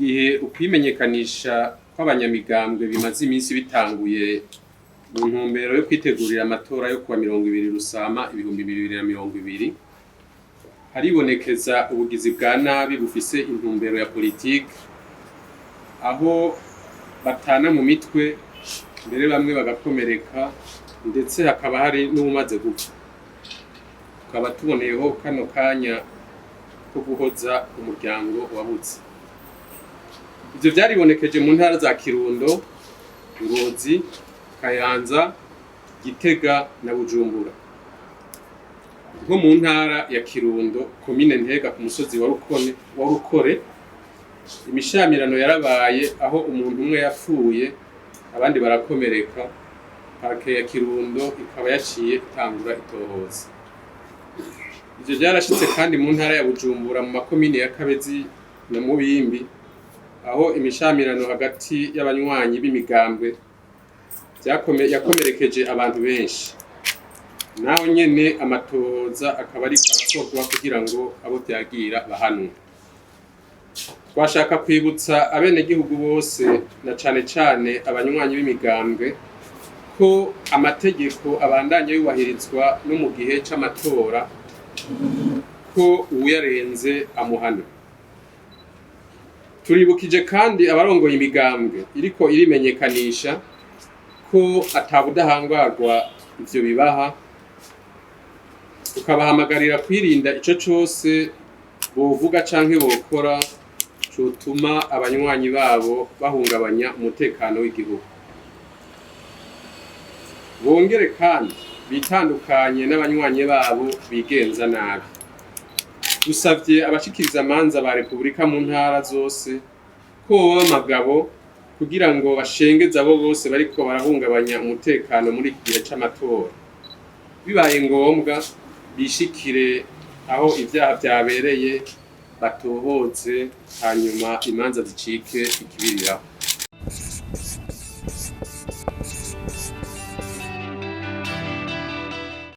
Gihe ukwimenyekanisha kw'abanyamigambwe bimaze iminsi bitanguye mu ntumbero yo kwitegurira amatora yo kuwa 20 Rusama 2020, haribonekeza ubugizi bwa nabi bufise intumbero ya politike, aho batana mu mitwe, mbere bamwe bagakomereka, ndetse hakaba hari n'uwumaze gupfa. Tukaba tuboneyeho kano kanya ko guhoza umuryango wabuze. Ivyo vyaribonekeje mu ntara za Kirundo, Ngozi, Kayanza, Gitega na Bujumbura. Nko mu ntara ya Kirundo, komine Ntega, ku musozi wa Rukone wa Rukore, imishamirano yarabaye, aho umuntu umwe yapfuye, abandi barakomereka. Parke ya Kirundo ikaba yaciye itangura itohoza. Ivyo vyarashitse kandi mu ntara ya Bujumbura, mu makomine ya Kabezi na Mubimbi, aho imishamirano hagati y'abanywanyi b'imigambwe yakomerekeje abantu benshi. Naho nyene amatohoza akaba ariko arakorwa kugira ngo abo vyagira bahanwe. Twashaka kwibutsa abenegihugu bose, na cane cane abanywanyi b'imigambwe, ko amategeko abandanya yubahirizwa no mu gihe c'amatora, ko uwuyarenze amuhana. Turibukije kandi abarongoye imigambwe iriko irimenyekanisha ko atabudahangarwa ivyo bibaha, tukabahamagarira kwirinda ico cose bovuga canke bokora cotuma abanywanyi babo bahungabanya umutekano w'igihugu. Bongere kandi bitandukanye n'abanywanyi babo bigenza nabi. Dusavye abashikiriza amanza ba Repubulika mu ntara zose ko boba abagabo kugira ngo bashengeze abo bose bariko barahungabanya umutekano muri iki gihe c'amatora. Bibaye ngombwa, bishikire aho ivyaha vyabereye, batohoze, hanyuma imanza zicike ikibiriraho.